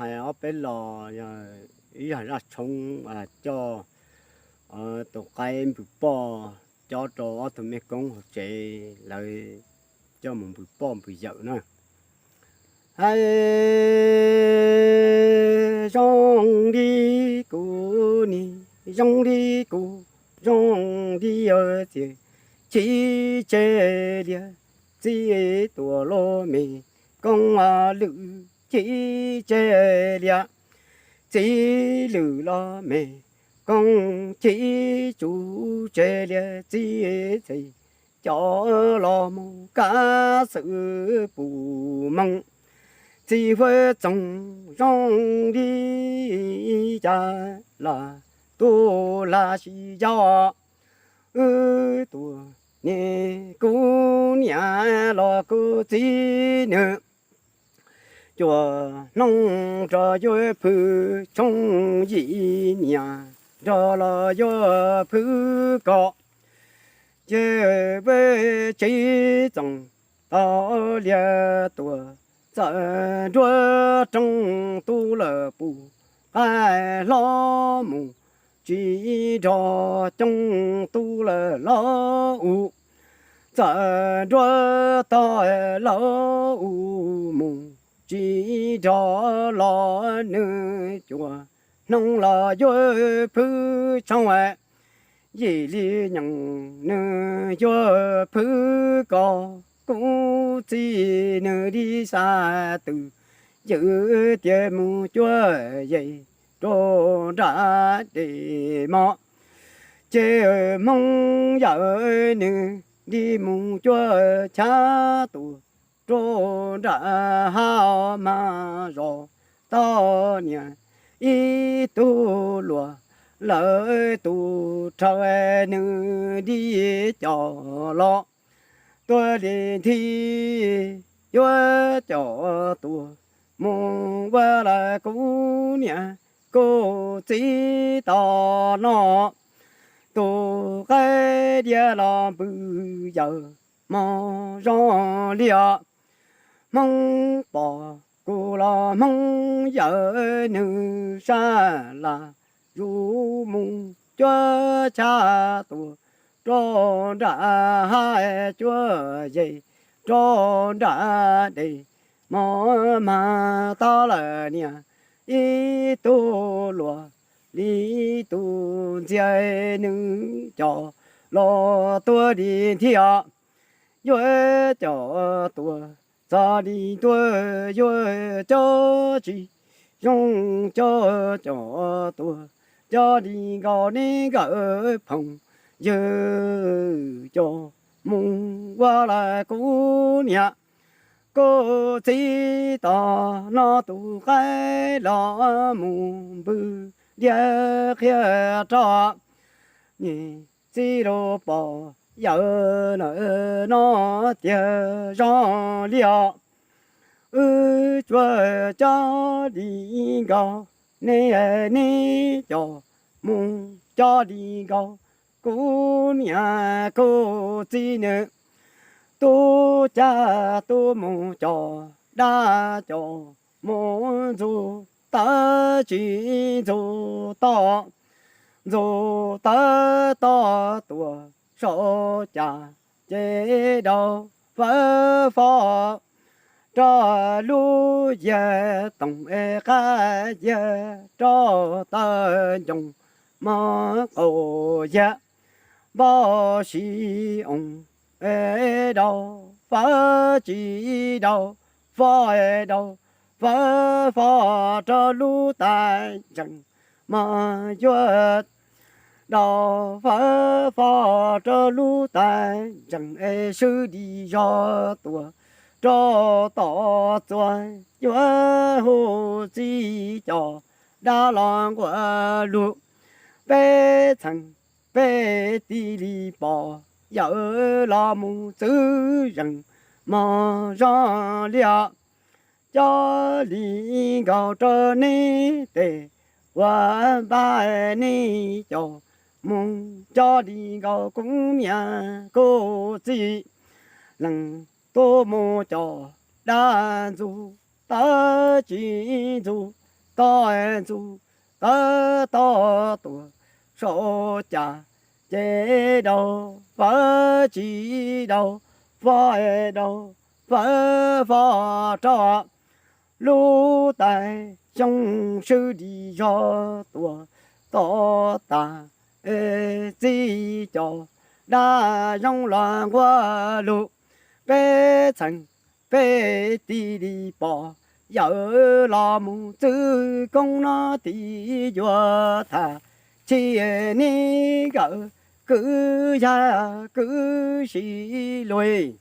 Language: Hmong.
Hais ob peb los yog ib zaj tshoob coj tus qaib npws poj cob rau ob tug mej koob hauv tsev, lawv coj mus npws poj npws yawm na. Hais zoo li kuv niam, zoo li kuv, zoo li yawg txiv, chim tseg lias txij tuam los me koob lwm, chim tseg lias txij lwm los me koob, chim tsuj tseg lias txij txhais cov los mus kab xwm pus moo. Txiv huab txoog zoo li cas los tus lag sis yog wb tus niam, kuv niam los kuv txiv nws. Cua hnub nrog yuav phwj tshoob, yim niam nrog los yuav phwj ko. Ces peb tsev txoos tau liag tuaj, txawm nruab rooj tub lawm pus, qaib hlob mus tsis nrog coob, tub lawm hlob u, txawm nruab tog hlob u mus tsis nrog los, nws cua hnub los yuav phwj tshoob, yim li nyoos nws yuav phwj ko. Kuv txiv nws li xa tws, yawm tias mus cuab yem rau nram dej mog. Ces Hmoob yawm nws li mus cuab chav tuaj rau nram hav mas zos tog niam ib tug luas lawm tus rhawv, nws li coj los tuaj li nthi, yuav coj tuaj mus ua lawm kuv niam kuv txiv tom no. Tus qaib diav los npws yawm mos zoo li os. Hmoob pom kuv los Hmoob yawm nws sab las zus mus cuab chav tuaj rau nram hav, cuab yem rau nram dej mos mas tog lawm niam ib tug luas li tus ntxiag, nws coj los tuaj li nthi os. Yuav coj tuaj txog li ntuj, yuav coj tsis zoo, coj coj tuaj coj li nkaus neb nkawd phooj ywg, coj mus ua lawm kuv niam kuv txiv tom no. Tus qaib los mus npws diav qhia rau niam txiv los pom yawm no tiag zoo li os. Wb tsuas coj li nkaus neb, neb coj mus coj li nkaus kuv niam kuv txiv nws. Tub caj tub mus coj dab, coj mus ntxuag tawv tsis ntxuag toj, ntxuag tawv toj tuaj saum cas ces daus fawv fo rau lub yiag toom es qab yiag rau taw ncoo mos qaum yiag npau si oo es daus fawv tsis daus fo es daus fawv fo rau lub tais ntsees mos yuav daus fawv fo rau lub tais ntsees es swb di zog tuaj rau tom txuas yuav hu txiv coj dab los nquag lug. Peb txheej peb tib li pom yawm los mus txwv zeeg mos zoo li os. Coj li nkaus rau neb tej uas npaj neb coj mus coj li nkaus kuv niam kuv txiv. Leej twg mus coj dab ntxuag tawv tsis ntxuag toj ntxuj tawv toj tuag, saum cas ces daug fawb tsis daug fo, daug fawb fo rau lub tais xyoo, swb dim zog tuag toj tas, txij cov dab zoo los nquag lug, peb txheej peb tij li pom, yawm los mus txwv koob no tim yuav tham, chim nib nkawm kwv yag kwv sib luag.